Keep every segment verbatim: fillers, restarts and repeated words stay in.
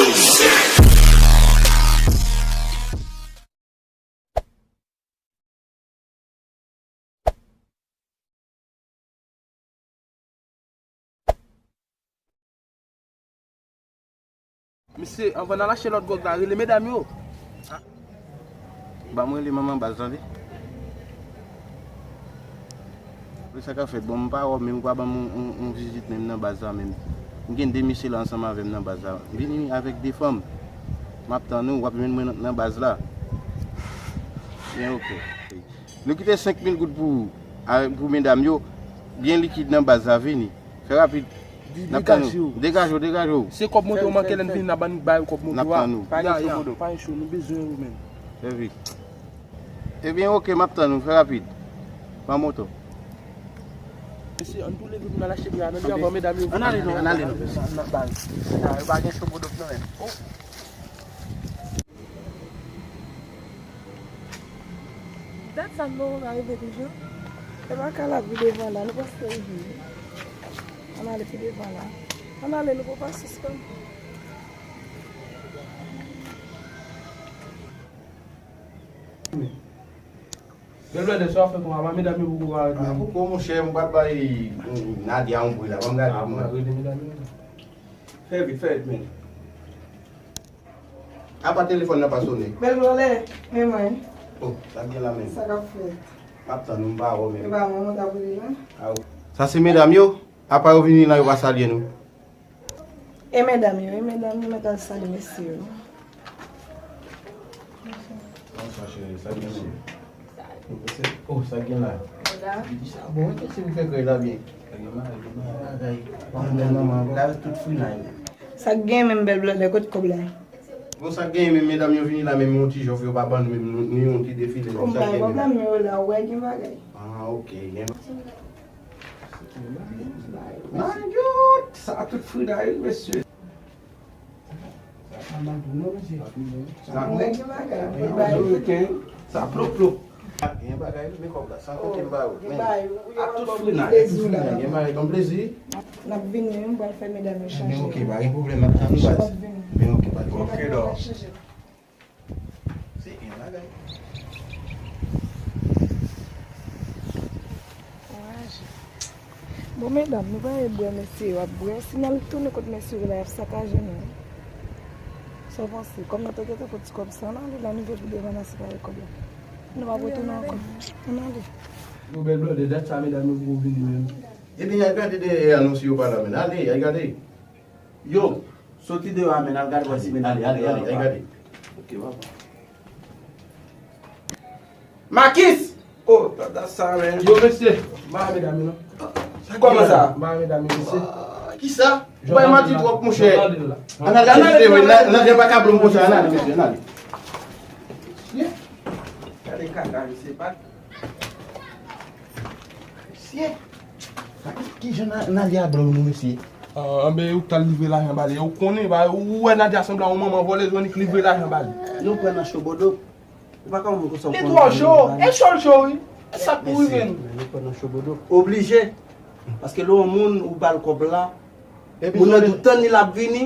Mesye, anvan n al achte lòt gwòg la, rele medam yo. Ban mwen rele manman baz la, tande. Sa k ap fèt? Bon, m pa wè w menm, ou pa ban m yon, yon, yon vizit menm nan baz la menm. M gen de mesye la ansanm avè m nan baz la. Vini avèk de fanm. M ap tann ou, w ap jwenn mwen nan, nan baz la. Byen, oke. Nou kite senk mil goud pou, a, pou medam yo. Gen likid nan baz la, vini. Fè rapid. N ap tann ou. Degaje w, degaje w. Se kòb moto yo manke lè n vini, n a ban, ba yo kòb moto a. N ap tann ou. Pa gen cho, Bodo. Pa gen cho, nou bezwen ou menm. Fè vit. Ebyen, oke, m ap tann ou, fè rapid. Pran moto. Mesye, ann tou leve pou n al achte byen, ann ale anvan medam yo. Ann ale non, ann ale non. Nan, nan baz. Nan, yo pa gen cho, Bodo, non, men. Oh. Dat sa nou pa rive toujou? E pa kay la pi devan la, nou prèske rive. Ann ale pi devan la. Ann ale, nou pran pasyans kanmenm. Bèl blòdè, sa w ap fè kòman? Apa medam yo poko parèt menm? Poko, monchè, m pral bay, mm, Nadia yon bri la, ban m gade. Ah, pou mwen rele medam yo. Fè vit, fè vit, men. Apa telefòn nan pa sonnen? Bèl blòdè, men mwen. Oh, sa k gen la menm? Sa k ap fèt? M ap tann ou, m pa wè w menm. E pa mwen, mwen t ap rele la. Aw. Sa se medam yo? Apa yo vini la, yo pa salye nou? E medam yo, e medam yo, mèt al salye mesye yo. Bonswa, cheri, sa k gen menm? Oh, sa k gen la? Sa bon, wi, mesye, ou fè krèy la byen. Sa k gen la, gen bagay. Manman, manman, gade tout frinay. Sa k gen menm, bèl blòdè, kote kòb la? Bon, sa k gen menm, medam yo vini la, menm yon ti jòf yo pa ban nou, menm nou, nou yon ti defile, menm sa k gen menm. Kòb la, men yo la, ou wè gen bagay. Ah, ok, gen. Mayout, sa tout frinay, wi, mesye. Sa pa mal tou non, mesye. Sa bon. Sa plop, plop. Gen bagay, men kòb la, san konte m ba ou. Men, ak tout frinay, ak tout frinay, gen bagay, bon plezi. N ap vini, wi, m pral fè medam yo chanje. Men ok, pa gen pwoblèm, m ap tann ou, baz. Men ok, pa gen pwoblèm. Ok, dò. Se yon bagay. Kouraj. Bon, medam, nou pa ye bwè mesye yo ap bwè. Si n al tounen kot mesye yo la, y ap sakaje nou. Sa w panse? Kòm nou te gentan pran ti kòb sa, ann ale la, nou vin pi devan, n a separe kòb la. Nou p ap retounen ankò. Ann ale. Yo, bèl blòdè, dat sa medam yo poko vini menm. Ebyen, y al gade dèyè a non, si yo pa la, men. Ale, y al gade. Yo, soti deyò a, men, al gade wè si medam yo la. Ale, ale, ale, al gade. Ok, papa. Makis! Oh, tata sa, men. Yo, mesye, m pa wè medam yo, non. Kòman sa? M pa wè medam yo, mesye. Ah, kisa? Ou bay manti twòp, monchè. Ann ale, ann ale, ann ale, ann ale, pa ka blòm konsa, ann ale, mesye, ann ale. Mesye, gade kaka, mesye, pa. Mesye, kijan Nadia blòm nou, mesye? Ah, anben, ou t al livre lajan ba li. Ou konnen, ba, ou wè Nadia sanble a yon manman vòlèz, ou annik livre lajan ba li. Nou pran nan cho, Bodo. Ou pa ka wè mwen konsa, ou konnen. Li twò cho. E cho l cho, wi. E sa k pou rive nou. Mesye, nou pran nan cho, Bodo. Oblije. Paske lè yon moun, ou ba l kòb la, moun nan di w tann li, l ap vini.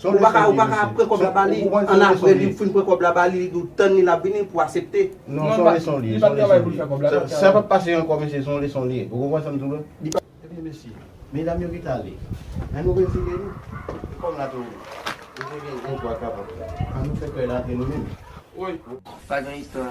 Ou pa ka, ou pa ka pran kòb la ba li, ann apre li fin pran kòb la ba li, li di w tann li, l ap vini pou aksepte. Non, se yon leson li ye, se yon leson li ye. Sa, sa p ap pase ankò, mesye, se yon leson li ye. Ou konprann sa m di w la? Li pa, ebyen, mesye, medam yo kite ale. Ann nou retire nou. Kòm la tou, ou te gen yon twa kapòt la. Ann nou fè kòy la antre nou menm. Wi. Pa gen istwa.